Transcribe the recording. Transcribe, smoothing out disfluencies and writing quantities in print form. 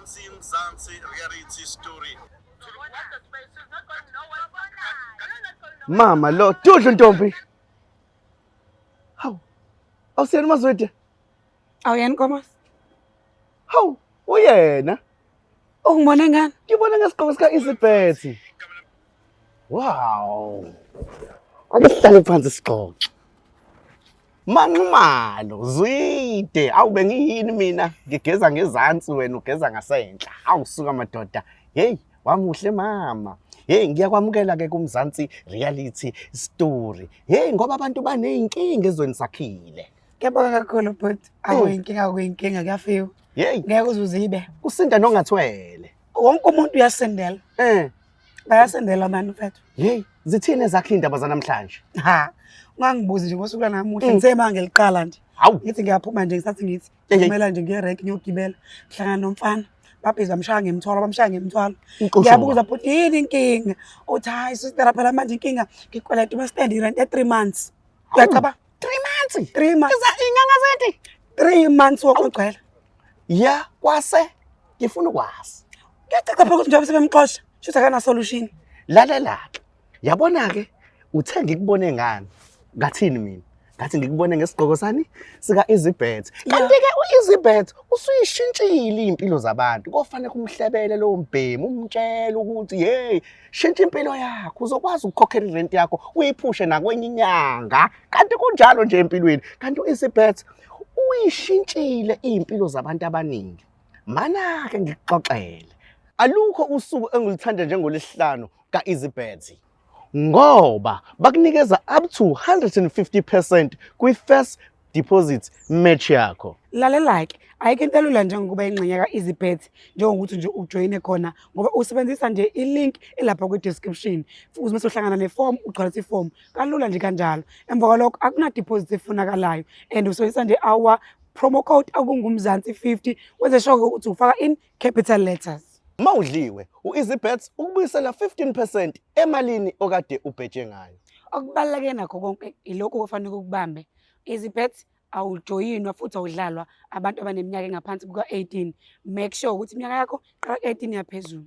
Mzansi, Mzansi reality story. Mama lo dudlu ntombi. Hawu. Awusiyena uMazwide? Awuyena Nkomosi. Hawu, uyena. Ungibone ngani? Ngibona ngesigqoko sika Easy. Wow. Ake sihlale phansi sixoxe. Manxumalo, Zwide, awu bengiyini mina? Ngigeza ngezansi wena ugeza ngasenhla. Awu suka madoda. Hey, wamuhle mama. Hey, ngiyakwamukela ke kuMzansi reality story. Hey, ngoba abantu baneyinkinga ezweni sakhile. Ngiyabonga kakhulu bhuti. Akuyinkinga, akuyinkinga, kuyafiwa. Hey, Ngeke uze uzibe. Kusinda nongathwele. Wonke umuntu uyasendela. Bayasendela abantu, mfethu. Hey, zithini ezakhe indaba zanamhlanje? Ha. Ungangibuzi nje ngosuku lanamuhla, ngithe manje ngiliqala nje. Hawu. Ngithi ngiyaphuma nje, ngisathi ngithi Hey, hey. kumele nje ngiye rank ngiyogibela. Ngihlangana nomfana. Babhizi bamshaya ngemthwalo, bamshaya ngemthwalo. Inkosi. Ngiyabuza futhi, yini inkinga? Uthi, hayi sister, phela manje inkinga ngikweleta uma-stand irent e-3 months. Uyacabanga? 3 months. 3 months. Iza inyanga zethu. 3 months wonke ogcwele. Ya, kwase ngifuna ukwazi. Kuyacaca phela ukuthi njengoba sebemxosha, shuthi akana solution. Lalela ke. Yabona ke, uthe ngikubone ngani? Ngathini mina? Ngathi ngikubone ngesigqoko sani sika Easybet. Kanti ke uEasybet usuyishintshile impilo zabantu. Kofanele kumhlebele lowo mbhemu, umtshele ukuthi hey, shintsha impilo yakho, uzokwazi ukukhokhela irent yakho, uyiphushe nakwenye inyanga. Kanti kunjalo nje empilweni. Kanti uEasybet uyishintshile impilo zabantu abaningi. Mana ke ngikuxoxele. Alukho usuku engilithanda njengolesihlanu ka-Easybet. Ngoba bakunikeza up to 150% kwi-first deposit match yakho. Lalela-ke, ayikho into elula njengokuba ingxenye ka-Easybet, njengokuthi nje ujoyine khona, ngoba usebenzisa nje i-link elapha kwi-description. Futhi mase uhlangana ne-form, ugcwalisa i-form kalula nje kanjalo. Emva kwalokho akuna-deposit efunakalayo and usebenzisa nje our promo code okunguMzansi 50, wenze sure ukuthi ufaka in capital letters. Mawudliwe, u-Easybet ukubuyisela 15% emalini okade ubheje ngayo. Okubaluleke nakho konke ilokhu okufanele ukubambe. Easybet awujoyinwa futhi awudlalwa abantu abaneminyaka engaphansi kuka-18. Make sure ukuthi iminyaka yakho iqala ku-18 yaphezulu.